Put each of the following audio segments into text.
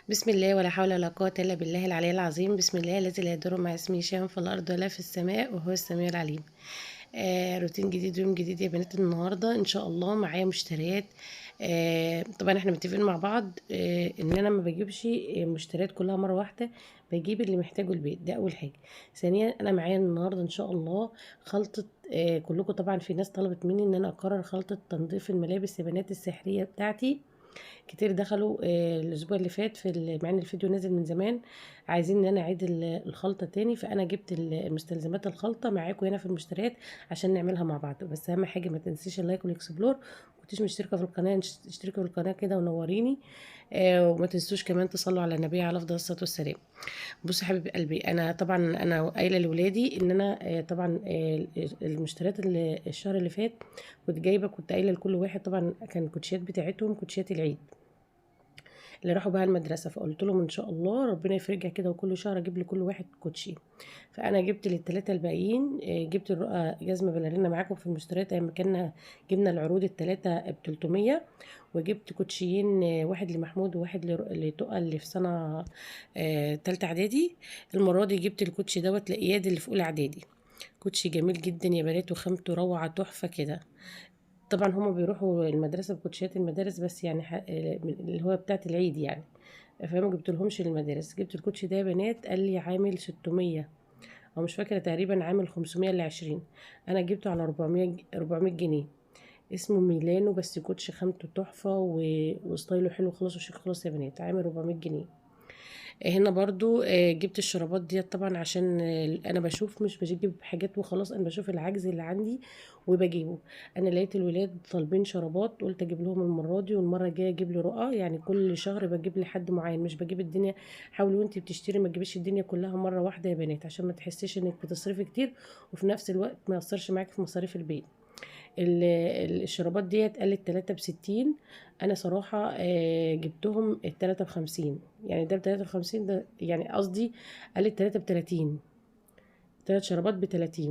بسم الله ولا حول ولا قوة إلا بالله العلي العظيم. بسم الله الذي لا يضر مع اسمه شيء في الأرض ولا في السماء وهو السميع العليم. روتين جديد ويوم جديد يا بنات. النهارده ان شاء الله معايا مشتريات. طبعا احنا متفقين مع بعض ان انا ما بجيبش مشتريات كلها مرة واحدة، بجيب اللي محتاجه البيت، ده اول حاجة. ثانيا انا معايا النهارده ان شاء الله خلطه، كلكم طبعا في ناس طلبت مني ان انا اكرر خلطه تنظيف الملابس يا بنات السحريه بتاعتي. كتير دخلوا الاسبوع اللي فات في، مع ان الفيديو نازل من زمان، عايزين ان انا اعيد الخلطة تاني، فانا جبت المستلزمات الخلطة معاكم هنا في المشتريات عشان نعملها مع بعض. بس اهم حاجة ما تنسيش ال like وال explore، كنتيش مشتركة في القناة اشتركي في القناة كده ونوريني، وما تنسوش كمان تصلوا على النبي عليه افضل الصلاة والسلام. بصوا حبيب قلبي، انا طبعا انا قايله لاولادي ان انا طبعا المشتريات اللي الشهر اللي فات كنت جايبه، كنت قايله لكل واحد طبعا كان الكوتشيات بتاعتهم كوتشيات العيد اللي راحوا بها المدرسة، فقلت لهم ان شاء الله ربنا يفرجها كده وكل شهر اجيب لكل واحد كوتشي. فانا جبت للثلاثه الباقيين، جبت الرؤى جزمه باليرينا معاكم في المشتريات ايام ما كنا جبنا العروض الثلاثة ب 300، وجبت كوتشيين، واحد لمحمود وواحد لتقى اللي في سنة ثالثة اعدادي. المرة دي جبت الكوتشي دوت لاياد اللي في اولى اعدادي، كوتشي جميل جدا يا بنات وخامته روعه تحفة كده. طبعا هما بيروحوا المدرسة بكوتشيات المدارس، بس يعني اللي هو بتاعت العيد يعني، فما جبتلهمش المدارس. جبت الكوتشي ده يا بنات قال لي عامل 600 او مش فاكره، تقريبا عامل 500 ل 20، انا جبته على 400 جنيه. اسمه ميلانو، بس كوتشي خامته تحفة وستايله حلو خالص وشيك خالص يا بنات، عامل 400 جنيه. هنا برضو جبت الشرابات ديت طبعا عشان انا بشوف، مش بجيب حاجات وخلاص، انا بشوف العجز اللي عندي وبجيبه. انا لقيت الولاد طالبين شرابات، قلت اجيب لهم المرة دي والمرة الجاية اجيب لي رؤى، يعني كل شهر بجيب لحد معين، مش بجيب الدنيا. حاولوا وانت بتشتري ما تجيبيش الدنيا كلها مرة واحدة يا بنات، عشان ما تحسيش انك بتصرفي كتير وفي نفس الوقت ما ياثرش معاكي في مصاريف البيت. الشرابات ديت قالت 3 ب60، انا صراحة جبتهم 3 ب50، يعني ده ب53، ده يعني قصدي قالت 3 ب30، 3 شرابات ب30،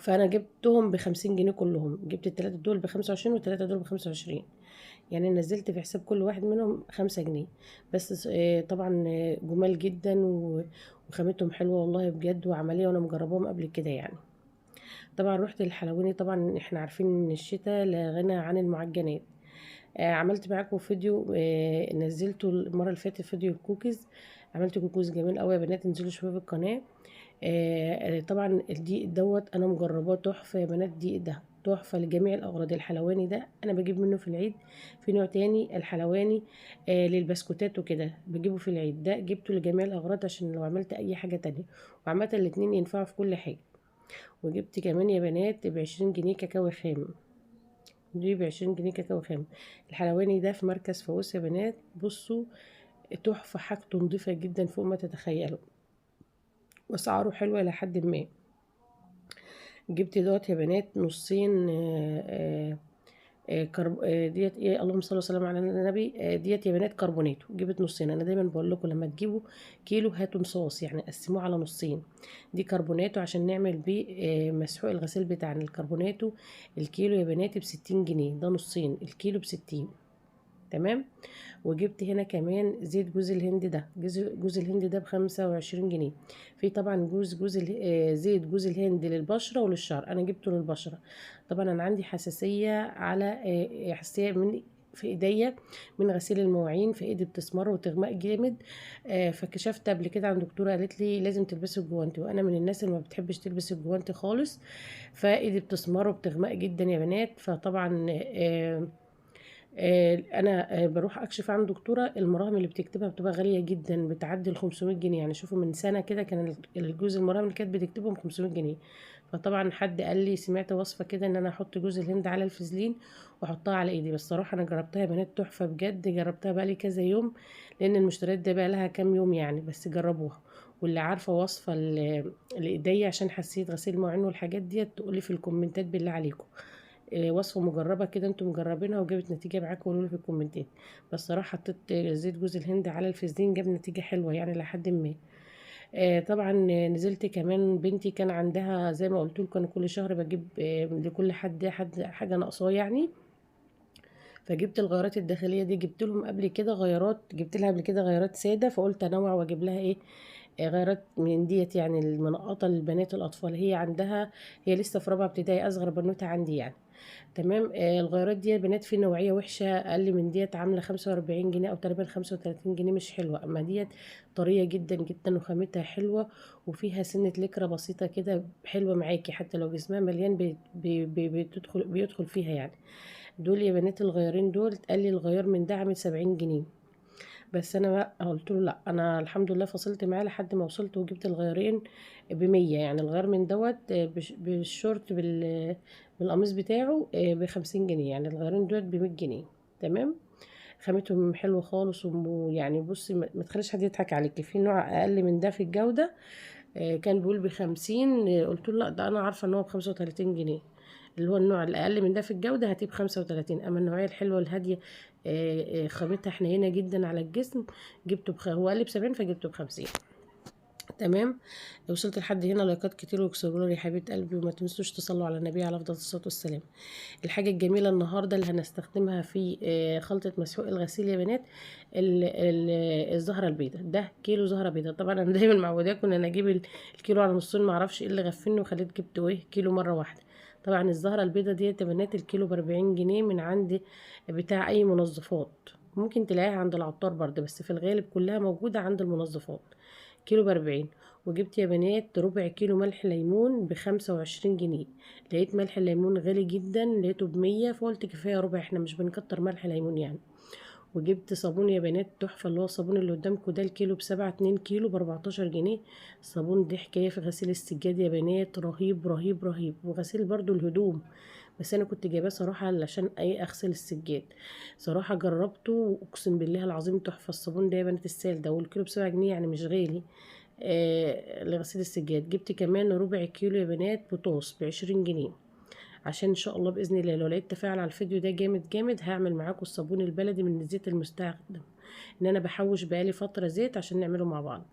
فانا جبتهم ب50 جنيه كلهم. جبت التلاتة دول ب25 والتلاتة دول ب25، يعني نزلت في حساب كل واحد منهم 5 جنيه بس. طبعا جمال جدا وخامتهم حلوة والله بجد وعملية، وانا مجرباهم قبل كده يعني. طبعا رحت الحلواني، طبعا احنا عارفين ان الشتاء لا غنى عن المعجنات. عملت معاكم فيديو، نزلته المرة اللي فاتت فيديو الكوكيز، عملت كوكيز جميل قوي يا بنات، انزلوا شوفوا في القناة. طبعا الدقيق دوت انا مجرباه تحفة يا بنات، الدقيق ده تحفة لجميع الاغراض. الحلواني ده انا بجيب منه في العيد، في نوع تاني الحلواني للبسكوتات وكده بجيبه في العيد، ده جبته لجميع الاغراض عشان لو عملت اي حاجة تانية، وعامة الاتنين ينفعوا في كل حاجة. وجبت كمان يا بنات ب20 جنيه كاكاو خام، دي ب20 جنيه كاكاو خام. الحلواني ده في مركز فاقوس يا بنات، بصوا تحفة، حاجته نضيفه جدا فوق ما تتخيلوا، واسعاره حلوة الى حد ما. جبت دوت يا بنات نصين ديت ايه، اللهم صل وسلم على النبي، ديت يا بنات كربوناتو، جبت نصين. انا دايما بقول لكم لما تجيبوا كيلو هاتوا نصاص، يعني قسموه على نصين. دي كربوناتو عشان نعمل بيه مسحوق الغسيل بتاعنا. الكربوناتو الكيلو يا بنات ب60 جنيه، ده نصين الكيلو ب60، تمام. وجبت هنا كمان زيت جوز الهند، ده جوز الهند ده ب25 جنيه. في طبعا زيت جوز الهند للبشره وللشعر، انا جبته للبشره. طبعا انا عندي حساسية على حساسية من في ايديا من غسيل المواعين، في ايدي بتسمر وتغمق جامد. فكشفت قبل كده عند دكتورة قالت لي لازم تلبسي الجوانتي، وانا من الناس اللي ما بتحبش تلبس الجوانتي خالص، فايدي بتسمر وبتغمق جدا يا بنات. فطبعا انا بروح اكشف عند دكتورة، المراهم اللي بتكتبها بتبقى غالية جدا، بتعدي ال 500 جنيه. يعني شوفوا من سنة كده كان الجوز المراهم اللي كانت بتكتبهم 500 جنيه. فطبعا حد قال لي، سمعت وصفه كده ان انا احط جوز الهند على الفازلين واحطها على ايدي، بس صراحة انا جربتها يا بنات تحفة بجد، جربتها بقالي كذا يوم لان المشتريات ده بقى لها كام يوم يعني، بس جربوها. واللي عارفه وصفه لايديا عشان حساسية غسيل المواعين والحاجات ديت تقولي في الكومنتات بالله عليكم، وصفه مجربه كده انتم مجربينها وجابت نتيجة معاكم، قولوا لي في الكومنتات. بس صراحة حطيت زيت جوز الهند على الفازلين جاب نتيجة حلوة يعني لحد ما. طبعا نزلت كمان بنتي كان عندها زي ما قلت لكم انا كل شهر بجيب لكل حد حاجة ناقصاه يعني، فجبت الغيارات الداخلية دي، جبت لهم قبل كده غيارات، جبت لها قبل كده غيارات ساده، فقلت انوع واجيب لها ايه غيارات من ديت، يعني المنقطه للبنات الاطفال. هي عندها، هي لسه في رابعه ابتدائي، اصغر بنوته عندي يعني. تمام. الغيارات دي يا بنات في نوعية وحشة اقل من ديت عامله 45 جنيه او تقريبا 35 جنيه، مش حلوة. اما ديت طرية جدا جدا وخامتها حلوة، وفيها سنة لكرة بسيطة كده حلوة معاكي، حتى لو جسمها مليان بي بي بي بتدخل بيدخل فيها يعني. دول يا بنات الغيارين دول اتقال لي الغيار من ده عامل 70 جنيه، بس انا بقى قلت له لا، انا الحمد لله فصلت معاه لحد ما وصلت وجبت الغيارين ب100. يعني الغيار من دوت بالشورت بالقميص بتاعه ب50 جنيه، يعني الغيارين دوت ب100 جنيه. تمام. خامتهم حلوة خالص، ويعني بصي ما تخليش حد يضحك عليكي. في نوع اقل من ده في الجودة، كان بيقول ب50، قلت له لا ده انا عارفه ان هو ب35 جنيه، اللي هو النوع الاقل من ده في الجودة هتبقى 35. اما النوعية الحلوة الهادية، خامتها حنينه جدا على الجسم، جبته هو قال لي ب70 فجبته ب50. تمام. وصلت لحد هنا لايكات كتير واكسبلور يا حبيبه قلبي، وما تنسوش تصلوا على النبي على افضل الصلاة والسلام. الحاجة الجميلة النهارده اللي هنستخدمها في خلطه مسحوق الغسيل يا بنات، الزهرة البيضاء. ده كيلو زهره بيضاء. طبعا انا دايما معوداكم ان انا اجيب الكيلو على نصين، ما اعرفش ايه اللي غفلني وخليت جبت ايه كيلو مرة واحدة. طبعا الزهرة البيضاء ديت يا بنات الكيلو ب40 جنيه من عند بتاع اي منظفات، ممكن تلاقيها عند العطار برضه، بس في الغالب كلها موجودة عند المنظفات. كيلو ب40. وجبت يا بنات ربع كيلو ملح ليمون ب25 جنيه. لقيت ملح الليمون غالي جدا، لقيته ب100، فقلت كفاية ربع، احنا مش بنكتر ملح ليمون يعني. وجبت صابون يا بنات تحفة، اللي هو الصابون اللي قدامكم ده، الكيلو ب7، 2 كيلو ب14 جنيه. الصابون دي حكاية في غسيل السجاد يا بنات، رهيب رهيب رهيب، وغسيل برضو الهدوم، بس انا كنت جايباه صراحة علشان ايه اغسل السجاد. صراحة جربته واقسم بالله العظيم تحفة الصابون ده يا بنات، السال ده، والكيلو ب7 جنيه يعني مش غالي. لغسيل السجاد. جبت كمان ربع كيلو يا بنات بطاطس ب20 جنيه، عشان ان شاء الله باذن الله لو لقيت تفاعل على الفيديو ده جامد جامد هعمل معاكم الصابون البلدي من الزيت المستخدم، ان انا بحوش بقالي فترة زيت عشان نعمله مع بعض.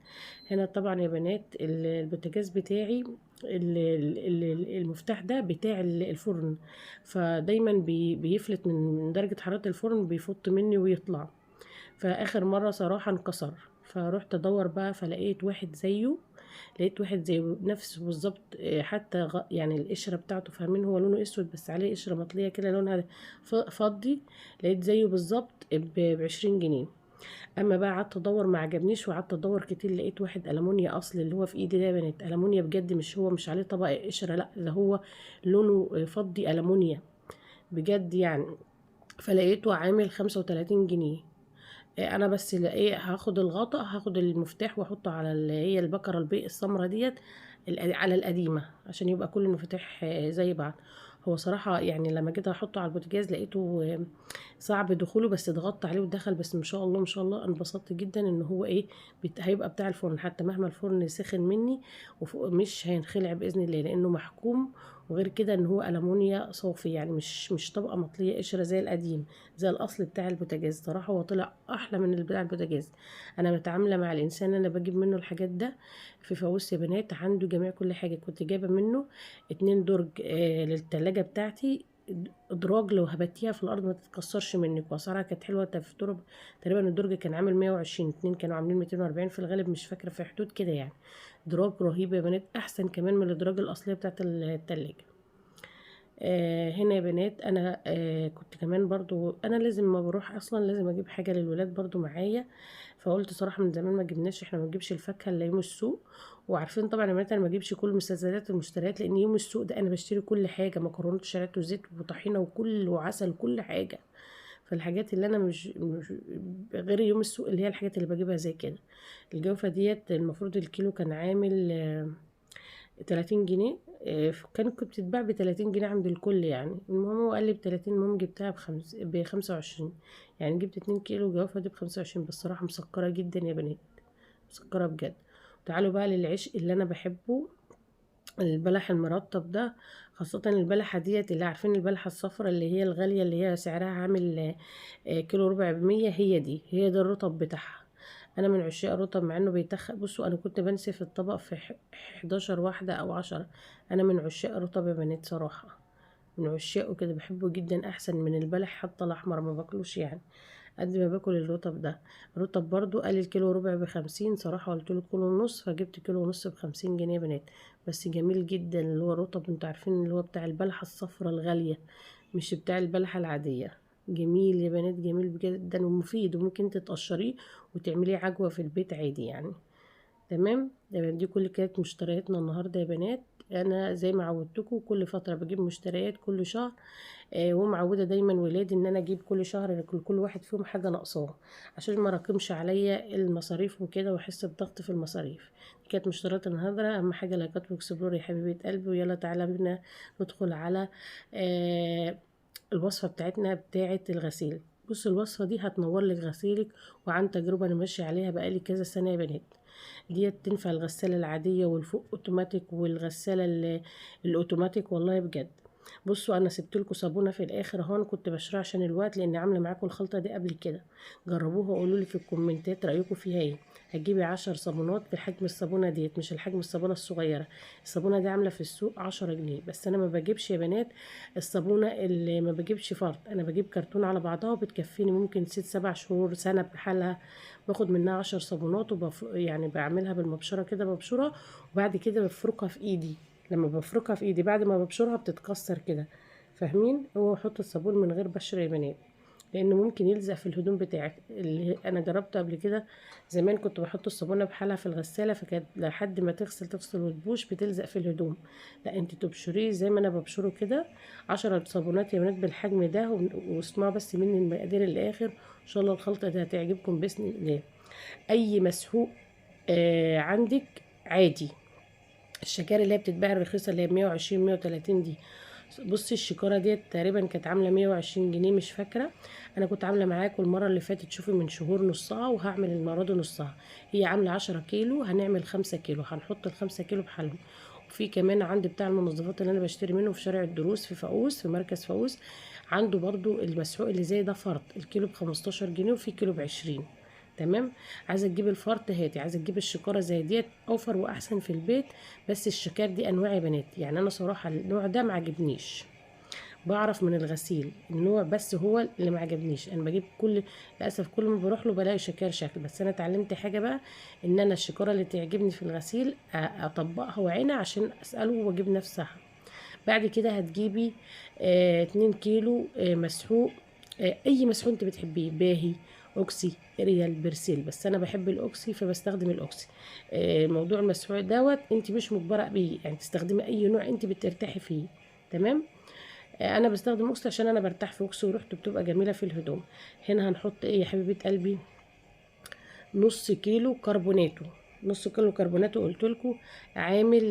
هنا طبعا يا بنات البوتاجاز بتاعي المفتاح ده بتاع الفرن، فدايما بيفلت من درجه حرارة الفرن، بيفط مني ويطلع. فاخر مرة صراحة انكسر، فروحت ادور بقى فلقيت واحد زيه، لقيت واحد زيه نفسه بالظبط، حتى يعني القشرة بتاعته فاهمين، هو لونه اسود بس عليه قشرة مطليه كده لونها فضي، لقيت زيه بالظبط ب20 جنيه. اما بقى قعدت ادور ما عجبنيش، وقعدت ادور كتير، لقيت واحد المونيا اصل اللي هو في ايدي ده يا بنات، المونيا بجد، مش هو مش عليه طبق قشرة، لا ده هو لونه فضي المونيا بجد يعني. فلقيته عامل 35 جنيه. انا بس ايه هاخد الغطا، هاخد المفتاح واحطه على اللي هي البكرة البيض السمرة ديت على القديمة، عشان يبقى كل المفاتيح زي بعض. هو صراحة يعني لما جيت احطه على البوتاجاز لقيته صعب دخوله، بس ضغطت عليه ودخل. بس ما شاء الله ما شاء الله انبسطت جدا ان هو ايه هيبقى بتاع الفرن، حتى مهما الفرن سخن مني وفوق مش هينخلع باذن الله، لانه محكوم. وغير كده ان هو المونيا صافي، يعني مش طبقه مطليه قشرة زي القديم، زي الاصل بتاع البوتاجاز. صراحة هو طلع احلى من بتاع البوتاجاز. انا متعامله مع الانسان اللي انا بجيب منه الحاجات ده في فاووس يا بنات، عنده جميع كل حاجة. كنت جايبه منه 2 درج للتلاجة بتاعتي، ادراج لو هبتيها في الارض ما تتكسرش منك، واسعارها كانت حلوة. في درج تقريبا الدرج كان عامل 120، 2 كانوا عاملين 240 في الغالب، مش فاكره، في حدود كده يعني. دراج رهيب يا بنات، احسن كمان من الادراج الاصلية بتاعت التلاجة. هنا يا بنات انا كنت كمان برضو انا لازم ما بروح اصلا لازم اجيب حاجة للولاد برضو معايا، فقلت صراحة من زمان ما جبناش، احنا ما بنجيبش الفاكهة الا يوم السوق. وعارفين طبعا يا بنات انا ما بجيبش كل المستلزمات والمشتريات، لان يوم السوق ده انا بشتري كل حاجة، مكرونات وشعريات وزيت وطحينه وكل وعسل وكل حاجة. فالحاجات اللي انا مش غير يوم السوق اللي هي الحاجات اللي بجيبها زي كده. الجوافه ديت المفروض الكيلو كان عامل 30 جنيه، كانت بتتباع ب30 جنيه عند الكل يعني. المهم هو قال لي ب30، المهم جبتها ب25، يعني جبت 2 كيلو جوافه دي ب25. بس الصراحة مسكره جدا يا بنات، مسكره بجد. تعالوا بقى للعيش اللي انا بحبه، البلح المرطب ده، خاصة البلحة ديت اللي عارفين البلحة الصفرا اللي هي الغالية اللي هي سعرها عامل كيلو ربع ب100، هي دي، هي ده الرطب بتاعها. انا من عشاق الرطب مع انه بيتخن. بصوا انا كنت بنسف الطبق في 11 واحدة او 10. انا من عشاق الرطب يا بنات صراحة. من عشاقه كده، بحبه جدا احسن من البلح حتى الاحمر ما باكلوش يعني قد ما باكل الرطب ده. الرطب برضو قال الكيلو وربع ب50، صراحة قلت له كيلو ونص، فجبت كيلو ونص ب50 جنيه يا بنات. بس جميل جدا اللي هو الرطب، انتوا عارفين اللي هو بتاع البلحة الصفرة الغالية مش بتاع البلحة العادية. جميل يا بنات، جميل جدا ومفيد، وممكن تتقشريه وتعمليه عجوة في البيت عادي يعني. تمام تمام. دي كل كانت مشترياتنا النهارده يا بنات. انا زي ما عودتكم كل فترة بجيب مشتريات كل شهر، ومعوده دايما ولادي ان انا اجيب كل شهر لكل واحد فيهم حاجة ناقصاه عشان ما راكمش عليا المصاريف وكده واحس بضغط في المصاريف. دي كانت مشتريات النهارده. اهم حاجة لايكات و explore يا حبيبه قلبي. ويلا تعالى بينا ندخل على الوصفة بتاعتنا بتاعه الغسيل. بص الوصفة دي هتنور لك غسيلك، وعن تجربه انا ماشية عليها بقالي كذا سنة يا بنات. ديت تنفع الغسالة العادية والفوق اوتوماتيك والغساله الاوتوماتيك والله بجد. بصوا انا سبت لكم صابونه في الاخر اهو، انا كنت بشرها عشان الوقت لان عامله معاكم الخلطة دي قبل كده. جربوها وقولوا لي في الكومنتات رايكم فيها ايه. هتجيبي 10 صابونات بحجم الصابونه ديت، مش الحجم الصابونه الصغيرة. الصابونه دي عامله في السوق 10 جنيه، بس انا ما بجيبش يا بنات الصابونه اللي ما بجيبش فرد، انا بجيب كرتون على بعضها وبتكفيني ممكن 6 7 شهور سنة بحالها. باخد منها 10 صابونات يعني بعملها بالمبشره كده، ببشرها وبعد كده بفركها في ايدي. لما بفركها في ايدي بعد ما ببشرها بتتكسر كده، فاهمين؟ هو حط الصابون من غير بشر يا بنات لانه ممكن يلزق في الهدوم بتاعك. اللي انا جربته قبل كده زمان كنت بحط الصابونه بحالها في الغسالة، فكانت لحد ما تغسل وتبوش بتلزق في الهدوم. لا انت تبشريه زي ما انا ببشره كده. 10 صابونات يا بنات بالحجم ده، واسمعوا بس مني المقادير للاخر ان شاء الله الخلطة دي هتعجبكم باذن الله. اي مسحوق عندك عادي، الشكارة اللي هي بتتباع الرخيصة اللي هي 120 130 دي. بصي الشكاره ديت تقريبا كانت عامله 120 جنيه مش فاكره، انا كنت عامله معاكم المرة اللي فاتت شوفي من شهور نصها، وهعمل المرة دي نصها. هي عامله 10 كيلو، هنعمل 5 كيلو، هنحط ال5 كيلو بحالهم. وفي كمان عندي بتاع المنظفات اللي انا بشتري منه في شارع الدروس في فاقوس، في مركز فاقوس، عنده برضو المسحوق اللي زي ده فرد، الكيلو ب15 جنيه وفي كيلو ب20. تمام. عايزه تجيب الفرط هاتي، عايزه تجيب الشكاره زي ديت اوفر واحسن في البيت. بس الشكار دي انواع يا بنات، يعني انا صراحة النوع ده ما عجبنيش، بعرف من الغسيل النوع بس هو اللي ما عجبنيش. انا بجيب كل، للاسف كل ما بروح له بلاقي شكار شكل، بس انا اتعلمت حاجة بقى ان انا الشكاره اللي تعجبني في الغسيل اطبقها وعينها عشان اساله واجيب نفسها. بعد كده هتجيبي 2 كيلو مسحوق، اي مسحوق انت بتحبيه، باهي، اوكسي، اريال، برسيل، بس انا بحب الاوكسي فبستخدم الاوكسي. موضوع المسحوق دوت انت مش مجبرة بيه، يعني تستخدمي اي نوع انت بترتاحي فيه. تمام. انا بستخدم اوكسي عشان انا برتاح في اوكسي وريحته بتبقى جميلة في الهدوم. هنا هنحط ايه يا حبيبه قلبي؟ نص كيلو كربوناتو، نص كيلو كربوناتو قلت لكم عامل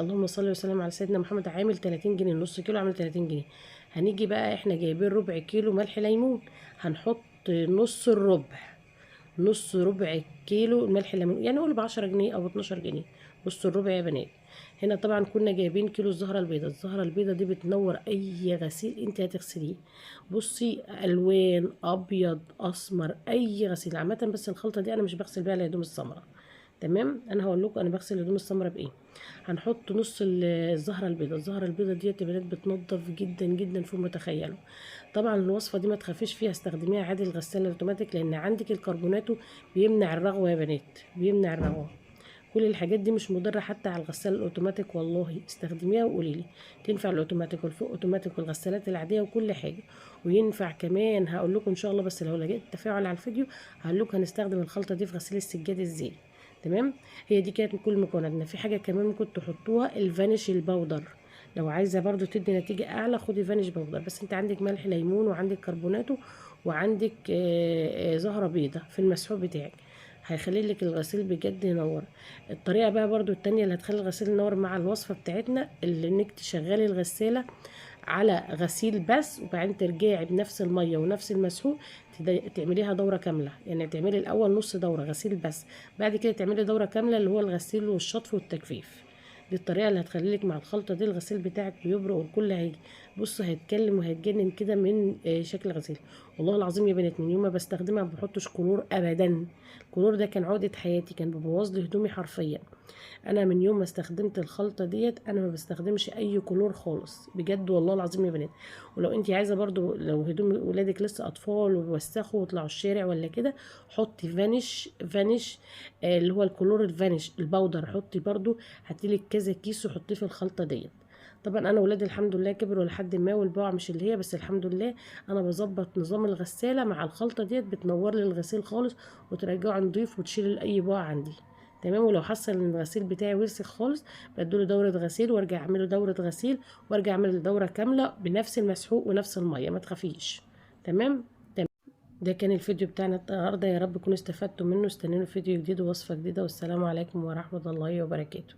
اللهم صل وسلم على سيدنا محمد، عامل 30 جنيه، نص كيلو عامل 30 جنيه. هنيجي بقى احنا جايبين ربع كيلو ملح ليمون، هنحط نص الربع، نص ربع كيلو ملح ليمون، يعني قول ب10 جنيه او 12 جنيه، نص الربع يا بنات. هنا طبعا كنا جايبين كيلو الزهرة البيضاء، الزهرة البيضاء دي بتنور اي غسيل انت هتغسليه. بصي الوان، ابيض، اسمر، اي غسيل عامة. بس الخلطة دي انا مش بغسل بيها الهدوم السمراء. تمام. انا هقول لكم انا بغسل الهدوم السمراء بايه. هنحط نص الزهرة البيضاء، الزهرة البيضاء ديت يا بنات بتنضف جدا جدا فوق ما تخيلوا. طبعا الوصفة دي ما تخافيش فيها، استخدميها عادي الغسالة الاوتوماتيك، لان عندك الكربوناتو بيمنع الرغوه يا بنات، بيمنع الرغوه. كل الحاجات دي مش مضرة حتى على الغسالة الاوتوماتيك والله، استخدميها وقولي لي تنفع الاوتوماتيك والفوق اوتوماتيك والغسالات العادية وكل حاجة. وينفع كمان هقول لكم ان شاء الله، بس لو لقيت تفاعل على الفيديو هقول لكم هنستخدم الخلطة دي في غسيل السجاد ازاي. تمام. هي دي كانت كل مكوناتنا. في حاجة كمان ممكن تحطوها، الفانيش ال powder، لو عايزه برضو تدي نتيجة اعلى خدي فانيش powder. بس انت عندك ملح ليمون وعندك كربوناتو وعندك زهره بيضة في المسحوق بتاعك، هيخلي لك الغسيل بجد ينور. الطريقة بقى برضو التانية اللي هتخلي الغسيل ينور مع الوصفة بتاعتنا، اللي انك تشغلي الغسالة على غسيل بس، وبعدين ترجعي بنفس المية ونفس المسحوق تعمليها دوره كاملة. يعني تعملي الاول نص دوره غسيل بس، بعد كده تعملي دوره كاملة اللي هو الغسيل والشطف والتجفيف. دي الطريقة اللي هتخلي لك مع الخلطة دي الغسيل بتاعك بيبرق والكل هيجي بص هيتكلم وهيتجنن كده من شكل الغسيل. والله العظيم يا بنات من يوم ما بستخدمها ما بحطش كلور ابدا. الكلور ده كان عقده حياتي، كان بيبوظ لي هدومي حرفيا. انا من يوم ما استخدمت الخلطة ديت انا ما بستخدمش اي كلور خالص بجد والله العظيم يا بنات. ولو انت عايزه برضو، لو هدوم ولادك لسه اطفال وبيوسخوا ويطلعوا الشارع ولا كده، حطي فانيش، فانيش اللي هو الكلور الفانيش ال powder، حطي برضو، هاتيلك كذا كيس وحطيه في الخلطة ديت. طبعا انا ولادي الحمد لله كبروا لحد ما، والبقع مش اللي هي، بس الحمد لله انا بظبط نظام الغسالة مع الخلطة ديت، بتنور لي الغسيل خالص وترجعه نضيف وتشيل اي بقع عندي. تمام. ولو حاسه ان الغسيل بتاعي وسخ خالص بديله دوره غسيل وارجع اعمله دوره غسيل، وارجع اعمل دوره كاملة بنفس المسحوق ونفس المية، ما تخافيش. تمام. تمام. ده كان الفيديو بتاعنا النهارده، يا رب تكونوا استفدتوا منه. استنوني في فيديو جديد ووصفه جديدة، والسلام عليكم ورحمة الله وبركاته.